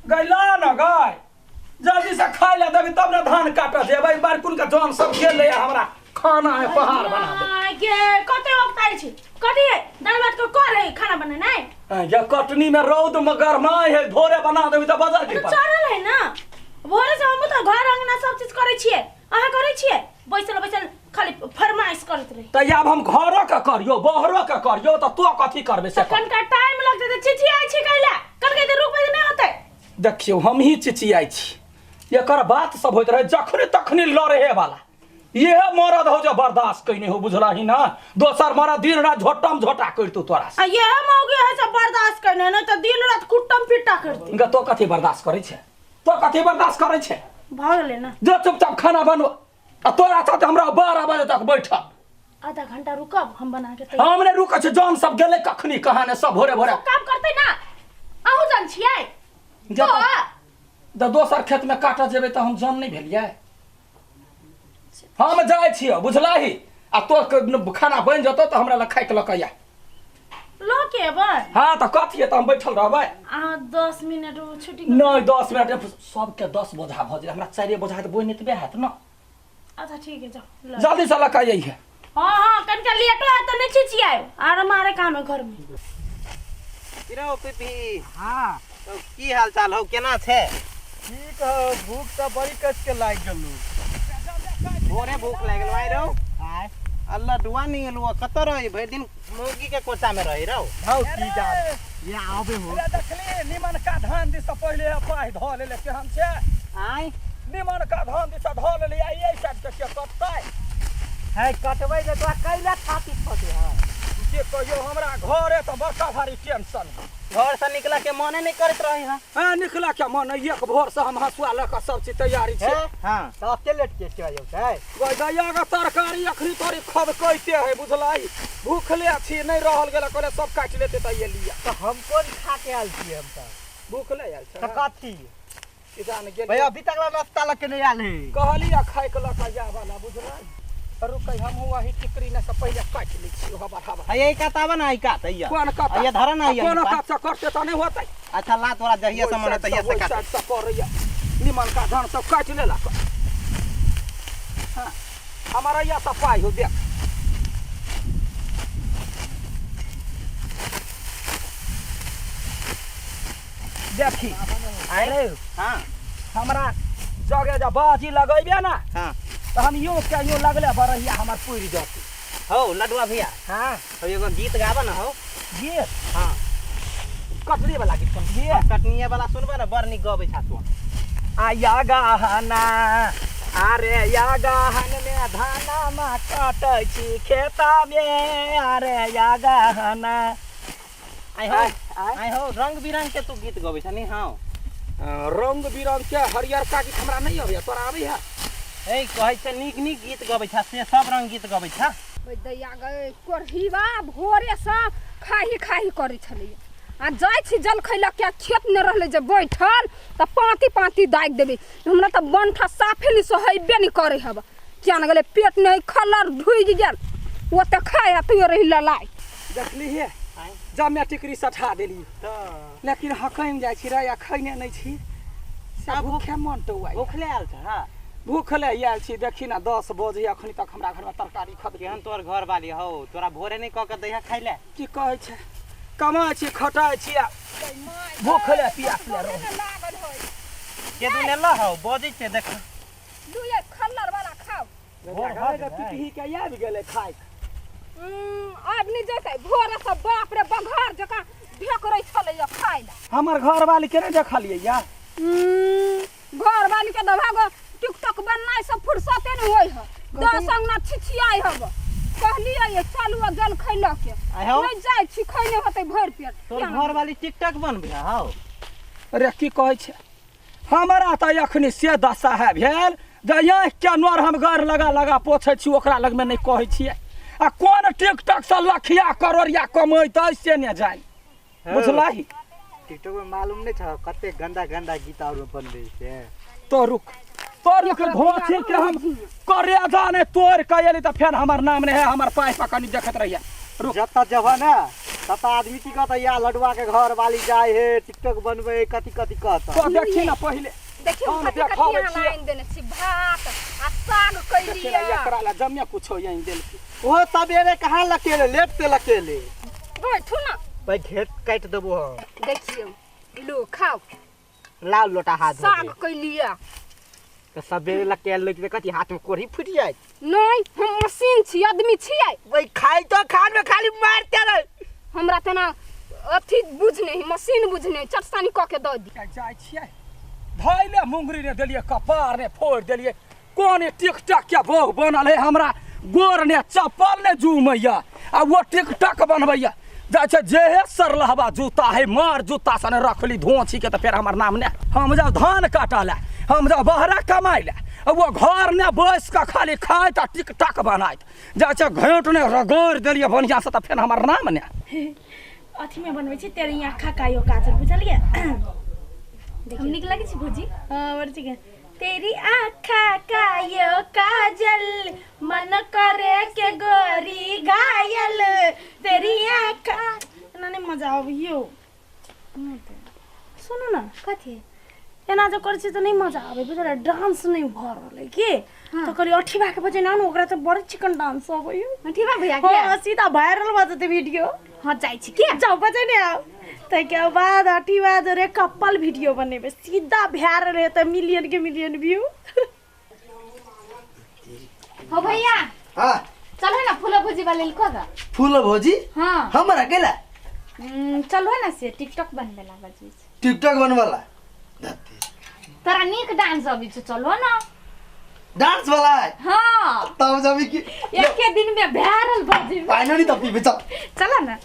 गैला न गाय जल्दी से खाय ला देबी तब न धान काटऽ जेबै बार कुन के जन सब गेल हमरा खाना है पहाड़ बना दे। गे कते वक्त आयल छी कथी है दाल भात के कर है खाना बनेनाइ? ये कटनी में रौद में गरमाय है, भोरे बना देबी तऽ बजर की तो पर चढ़ल है ना भोरे से हम तऽ घर अंगना सब चीज करै छियै, अहाँ करै छियै? बैसल बैसल खाली फरमाइश करैत रही। तऽ आब हम घरो के करियो बहरो के करियो तऽ तो कथी करबे से कर। कनका टाइम लगतै तऽ चिचियाइ छी कैला, कनका तऽ रुकबै तऽ नहि होतै। देखियौ हमही चिचियाइ छी, एकर बात सब होइत रहे जखनी तखनी लड़े वाला। इहे मरद हो जे बर्दाश्त कैने हो, बुझलही ना? दोसर मरद दिन रात झोटम झोटा करतौ तोरा से। आ इहे मौगी है सब बर्दाश्त कैने, नहि तऽ दिन रात कुट्टम पिट्टा करतै। इनका तो कथी बर्दाश्त करै छै, तो कथी बर्दाश्त करै छै? भऽ गेलै ना। जो चुपचाप खाना बनबो आ तोरा साथ हमरा 12 बजे तक बैठल। आधा घंटा रुकब हम बना के तैयार। हम नहि रुकै छी, जन सब गेलै कखनी कहाँ ने सब भोरे भोरे। सब काम करतै ना, अहूँ जन छियै। जब तो तऽ दोसर खेत में काटऽ जेबै तऽ हम जन नहि भेलियै? हम जाइ छियै बुझलही, आ तो खाना बनि जेतौ तऽ हमरा लग खाइके लऽ कऽ आ। लऽ के एबै? हाँ तऽ कथी है, तऽ हम बैठल रहबै? अहाँ 10 मिनट छुट्टी। नहि 10 मिनट सबके 10 बोझा भऽ जेतै, हमरा 4 बोझा तऽ बोनि एतबे हैत ने। अच्छा ठीक है जाओ, जल्दी से लऽ कऽ अइहे। हाँ हाँ कनिका लेटो है तऽ नहि चिचियाएब, आर मारे काम है घर में। की रौ पीपी? हाँ। तो की हाल चाल हौ, केना छै? ठीक हौ, भूख तऽ बड़ी कस के लागि गेलौ। भोरे भूख लागि गेलौ आइ रौ? आय। अल्लाह डुआ नहीं एलौ, कतऽ रही भरि दिन मौगी के कोचा में रही रौ? हौ की जान ये आबे हो। अरे देखली निमन का धान दिस पहिले पाइ धऽ लेले केहन छै? आय निमन का धान दिस धऽ लेले, आ एहि साइड के के कटतै? है कटबै ने तोरा कैला छाती फटे है। के कहियो हमरा घरे तऽ बड़का भारी टेंशन है। घर से निकला के मने नहीं करत रही है। हाँ निकला के मन एक भोर से हम हंसुआ लऽ कऽ सब चीज तैयारी छै। हाँ तऽ अते लेट के के जौतै? गै दैया के तरकारी अखनी तोरी खदकैते है बुझलाई, भूखले छी नहीं रहल गेल, कहले सब काटि लेते तऽ ये लिया। तऽ हम कोन खा के आयल छियै? हम तऽ भूखले आयल छै। तऽ कथी की जान गेल भैया अभी तक नाश्ता लग के नहीं आयल है। कहली आ खाय के लऽ कऽ जाय वाला बुझलाई, रुकै हमहूँ वही टिकरी ने से पहिले काटि लै छी हबर हबर। है यही कात आवा ना, ई कात हैया। कोन कात? हैया धरा ना, हैया कोन ई पात। कात से करते तऽ नहि होतै। अच्छा ला तोरा जहिया से मन तहिया से काट। साइड से करैया निमन का धान सब काटि लेला। हाँ हमारा यह सब पाई हो देख। देखी अरे हाँ हमरा जगह जब बाजी लगेबे ना, हाँ तऽ हम यूं के यूं लगले बरहिया हमर पुरि जतै। हौ लडुआ भैया। हाँ। हौ एगो गीत गाबऽ ना हौ। गीत? हाँ। कटनी वाला गीत सुन गीत? कटनिया वाला सुनबे ना, बड़ नीक गबै छा तू। आ या गहना अरे या गहन में धाना मा कटै छी खेता में, अरे या गहना। आइ हौ, आइ हौ रंग बिरंग के तू गीत गबै छ नि? हौ रंग बिरंग के हरियरका गीत हमरा नहीं अबैया, तोरा आबैया? ए कहै छै नीक नीक गीत गबै छ, से सब रंग गीत गबै छ। दैया गै कोढ़ीबा भोरे से खाही खाही करै छलैया, आ जाइ छी जलखै लऽ के खेत नहि रहलै जे बैठल तऽ पाँति पाँति दागि देबै। हमरा तऽ बंठा साफे नहि सोहेबे नहि करै हब, किया ने गेलै पेट नहि खलर ढुकि गेल, ओते खाइ आ तैयो रही ललाइ। देखली हे जब मैं टिकरी सठा देली तऽ लेकिन हकैम जाइ छी रे, आ खैने नहि छी से भूखे मन तो भूखले आयल छ? हाँ भूखले आयल छी। देखी ना 10 बजे अखनी तक हमरा घर में तरकारी खद। केहन तोहर घर वाली हौ, तोरा भोरे नहीं कह के दैहा खाइ ले? की कहै छै, कमाइ छी खटाइ छी आ भूखले प्यासले रह। के दिन एलो हौ बजै छै देख। लुए खल्लर वाला खाओ। पिपही के आबि गेलै खाइ। आब नहि जेतै, भोरे से बाप रे बघार जकाँ ढेकरै छलैया खाइ ला। हमर घर वाली के नहि देखलियै या? घर वाली के दभागो टिकटॉक बननाइ सब फुर्सते नहि होइ है, 10 अंगना छिछियाइ हब। कहलियै ये चलू आ जल खै लऽ के, आइ हौ। नहि जाइ छी, खैने होतै भरि पेट। तोर घर वाली टिकटॉक बनबै हौ? अरे की कहै छै, हमरा तऽ अखनी से दशा है भेल जे आँखि के नोर हम गड़ लगा लगा पोछै छी, ओकरा लगमे नहि कहै छियै। आ कोन टिकटॉक से लखिया करोड़िया कमैतै से नहि जानि, बुझलही? टिकटॉक में मालूम नहीं छ कते गंदा गंदा गीत और बनबै छै। तो रुक तो रुक, घोची के हम करेजा ने तोड़ के एली तऽ फेर हमर नाम नहि है, हमर पाइ पर कनी देखैत रहिए। रुक जतऽ जबह ना तब आदमी की कहता या लडुआ के घर वाली जाए हे टिकटॉक बनबे कथी कथी कहता। तो देखी ना पहिले। देखियौ हम कथी कथी देखाबै अहाँ छियै। आनि देने छी, भात आ साग देखी ना कैलियै। एकरा ला जम्मे कुछो आनि देलकै। ओ सवेरे कहाँ लकेले, लेट से लकेले। बैठू ना। भाई घेट काटि देबो हम। देखियौ लो खाओ। लाल लोटा हाथ धो साग के। कैलियै। तऽ सवेरे लकेल लैके कथी हाथ में कोढ़ी फूटि जायत? नहीं, हम मशीन छी, आदमी छियै। वही खाइ तो खान में खाली मारते रहे। हमरा तेना अथी बुझने ही, मशीन बुझने, चटसानी कऽ के दऽ दी। जाइ छियै धैले मुंगरी ने देलियै, कपार ने फोड़ि देलियै। कोन टिकटक के भोग बनल है, हमरा गोर ने चप्पल ने जुमैया आ वो टिकटक बनबैया। जाइ छै जेहे सरलहबा जूता है, मार जूता सन रखली धोछी के, तऽ फेर हमर नाम ने। हम जाउ धान काटऽ लए, हम जाउ बहरा कमाइ लए, आ वो घर ने बैस कऽ खाली खाइत आ टिकटक बनाइत। जाइ छै घेंट ने रगड़ि देलियै बढ़िआँसँ, तऽ फेर हमर नाम ने। अथी में बनबै छी तेरी आँखा कायो काजल, बुझलियै? हम नीक लगै छी भौजी? हाँ, बड़ ठीक है। तेरी आँखा कायो काजल मन करे के गोरी घायल, तेरी आँखा। एना नहि मजा अबैयो। सुनू ने। कथी? एना जे करै छियै तऽ नहि मजा आबै, बुझलियै? डांस नहि भऽ रहल है की, तऽ कहलियै अठीबा के बजेने ने, ओकरा तऽ बड़ चिकन डांस अबैया। अठीबा भैया के? हाँ, सीधा वायरल भऽ जेतै वीडियो। हाँ, जाइ छी के। जाउ बजेने आउ, ताहिके बाद अठीबा जोरे कपल वीडियो बनेबै, सीधा वायरल हेतै, मिलियन के मिलियन व्यू। हो भैया। हाँ। चलो ना फूलो भोजी वाले लिखो गा। फूलो भोजी? हाँ। हमर अकेला? चलो ना से टिकटॉक बनबेला बजी। टिकटॉक बनवाला? तोरा नीक डांस अबै छौ, चलो ना। डांस वाला है? हाँ। तब जब की एके दिन में वायरल भऽ जेबै। पानी नहीं तब पीबे, चल। चलो ना।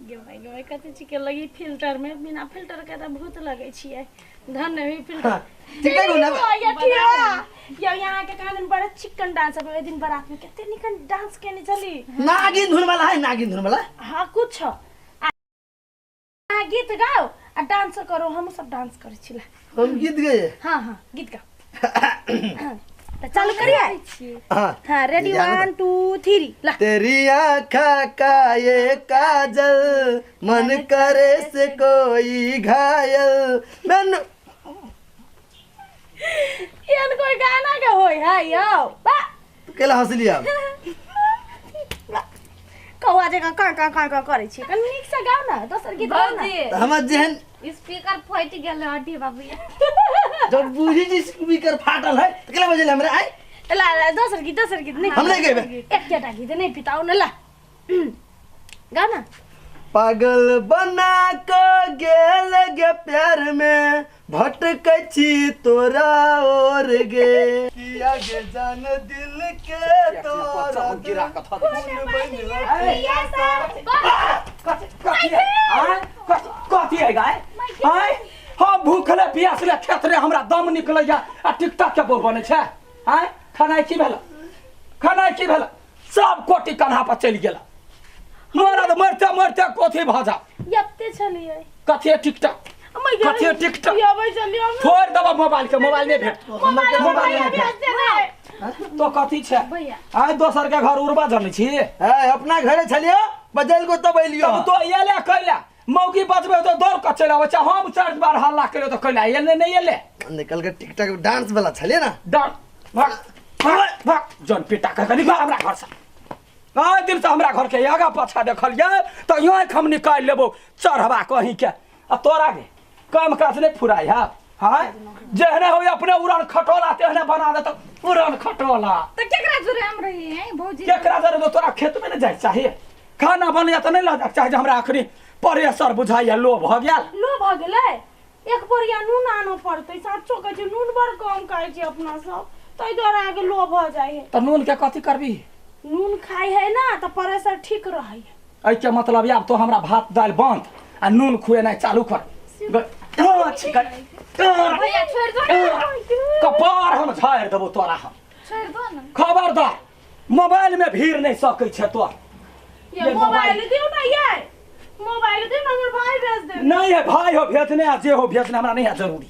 गे भाई, गे भाई, कते चिकन लगी फिल्टर में, बिना फिल्टर के तऽ भूत लगै छियै। धन नहीं फिल्टर। हाँ, टिकटॉक बनाबे। या ठीक या यहाँ के कहाँ दिन बड़ा चिकन डांस अब ओहि दिन बारात में कते निकन डांस केने छली। नागिन धुन वाला है, नागिन धुन वाला? हाँ, कुछ अहाँ गीत गाओ आ डांस करो, हम सब डांस करै छी। हम गीत गए? हाँ हाँ, गीत गाओ तऽ चालू करिए। हाँ। हाँ, रेडी, 1 2 3, ला। तेरी आँखा का ये काजल मन करे से कोई घायल मैंने एहन कोई गाना के होय है यौ? बा केला हंसली आप? कौआ जकाँ काँ काँ काँ काँ करै छी। कनि नीकसँ गाउ ने, दोसर गीत गाउ ने। भौजी। हमर जेहन स्पीकर फटि गेल है अठी बाबू। जब बूझी जी स्पीकर फाटल है तो केला बजेले हमरा आइ? ला ला, दोसर गीत, दोसर गीत नहीं। हम नहीं गेबे। एकेटा गीत नहीं पिताउ ने, ला गाउ ना। पागल बना के गेल गे प्यार में भटकै छी तोरा और गे, किया गे जान दिल के तोरा गिरा कऽ धऽ दै खून बनि। कथी है? आँय? कथी है गाय? आँय? हम भूखले प्यासले खेत रे, हमरा दम निकलैया आ टिकटक के बोल बनै छै। आँय, खेनाइ की भेल? खेनाइ की भेल? सब कोटी कन्हा पर चलि गेल। मरद मरते मरते कथी भऽ जा यत्ते छलियै। कथी है टिकटक? कथी है टिकटक? अबै छलियै। छोड़ि देबऽ मोबाइल के, मोबाइल नहि भेट, मोबाइल मोबाइल नहि भेज भेट। देबै। तो कथी छै? भैया। आँय, दोसर के घर उड़बा जनै छी? है अपना घरे छलियो, बजल को तब एलियो। तब तो एले कैला? मौगी बजबै तऽ दौड़ कऽ चलि आबै छै। हम चारि बार हल्ला केलियो तऽ कैला एले नहि एले? निकल के टिकटॉक डांस वाला छलिए ना। डांस भाग भाग भाग, जन पिटा कऽ निकल हमरा घरसँ। आइ दिनसँ हमरा घरके आगा पाछा देखलियै तऽ आँखि हम निकालि लेबो चढ़बा कहीं के। आ तोरा गे काम काज नहि फुराइ है? हाँ, जेहने हो अपने उड़न खटोला तेहने बना देतौ उड़न खटोला। तऽ केकरा जोरे हम रही हैं भौजी? केकरा जरे तो तोरा खेत में नहीं जाए चाहिए, खाना बनैया तऽ नहि लऽ जाके चाही जे हमरा अखनी प्रेशर बुझाइया, लो भऽ गेल। लो भऽ गेलै? एक बोरिया नून आनऽ पड़तै। साचो कहै छी, नून बड़ कम खाइ छी अपना सब, ताहि दुआरे अहाँके लो भऽ जाइ है। तऽ नून के कथी करबी? नून खाइ है ना तऽ प्रेशर ठीक रहै है। एहिके मतलब आब तो हमरा भात दालि बंद आ नून खुएनाइ चालू कर। भैया छोड़ि दो ना। कपार हम झाड़ि देबो तोरा हम। छोड़ि दो ना। खबरदार, मोबाइल में भीड़ नहीं सकै छै तोर। ये मोबाइल दियौ ना, ये मोबाइल दियौ ना, हमर भाई भेज दे। नहीं है भाई हो भेजने आ जे हो भेजने, हमरा नहीं है जरूरी।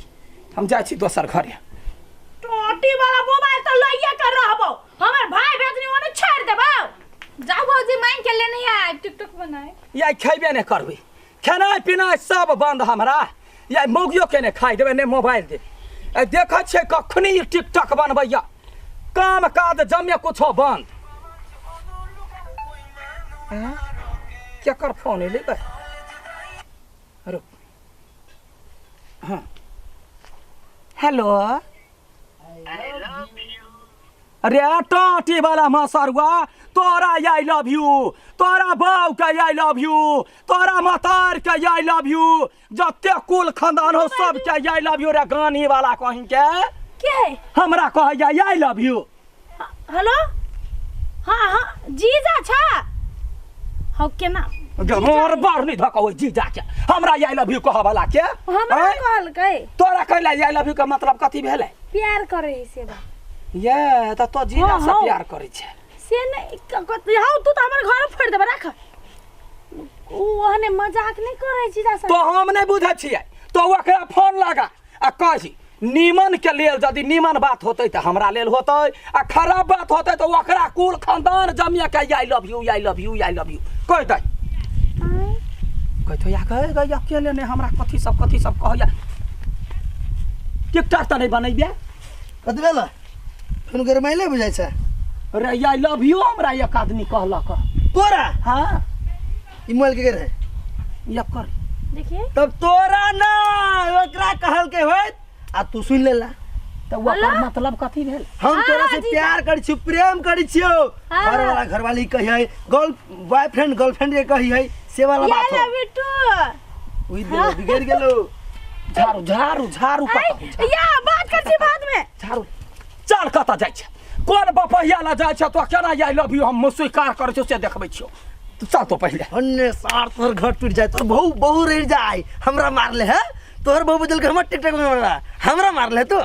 हम जाइ छी दोसर घरे। टोटी वाला मोबाइल तऽ लइए के रहबो, हमर भाई भेजनी ओने छोड़ि देबो। जाओ भौजी मांग के लेने आए टिकटॉक बनाए। या खेबे नहि करबै, खेनाइ पिनाइ सब बंद हमरा। या मौगियो के नहि खाइ देबै, नहि मोबाइल देबै। आ देखै छियै कखनी ई टिकटॉक बनबैया, काम काज जमे कुछो बंद। आँय? केकर फोन एलै बे? रुक। हाँ, हेलो। अरे टाटी वाला मसरुआ, तोरा I love you, तोरा बाऊ के I love you, तोरा मतार के I love you, जते कुल खानदान हो सब के I love you. रे गानी वाला कहीं के के है? हमरा कहै I love you. Hello, हाँ हाँ जीजा छा हौ केना? मोर बार नहीं धक ओइ जीजा के हमरा I love you कहऽ वाला के। हमरा आँय? कहलकै। तोरा कहला I love you के मतलब कथी भेलै? प्यार करे है से बा। ये तऽ तो जीजा हाँ, से हाँ। प्यार करै छै से नहीं हौ, तू तऽ हमर घर फोड़ि देबे। राख, उ ओहने मजाक नहीं करे जीजा से। तो हम नहि बुझै छियै, तो ओकरा फोन लगा आ कही नीमन के लेल। यदि नीमन बात होतै तऽ हमरा लेल होतै आ खराब बात होतै तऽ ओकरा कुल खानदान जमिया के I love you, I love you, I love you कहि दै। कहतो या कहे गई अकेले नहि हमरा कथी सब कहैया। टिकटॉक तऽ नहि बनैबे। कथी भेल? फेर गरमाइले बुझाइ छै। रे I love you हमरा एक आदमी कहलक। तोरा? हाँ। ई मोबाइल के रहे? एकर। देखिए। तब तोरा ना ओकरा कहलकै होइत आ तू सुनि लेला। तऽ ओकर मतलब कथी भेल? हम तोरा से प्यार करै छियौ, प्रेम करै छियौ। घर वाला घरवाली कहियै, गर्ल बॉयफ्रेंड गर्लफ्रेंड के कहियै, से वाला बात हो। I love you two. उही देलो बिगड़ गेलो। झाड़ू झाड़ू झाड़ू कतऽ? या बात कर छी बाद में। झाड़ू चल। कतऽ जाइ छै? कोन बपहिया लऽ जाइ छै? तो केना I love you हम स्वीकार करै छियौ से देखबै छियौ। तू चल तो पहिले। अन्ने सार तोहर घर टूट जाए, तोहर बहु बहु रह जाए। हमरा मारले है तोहर बहु, बदल के हमर टिकटक में मारला, हमरा मारले तो।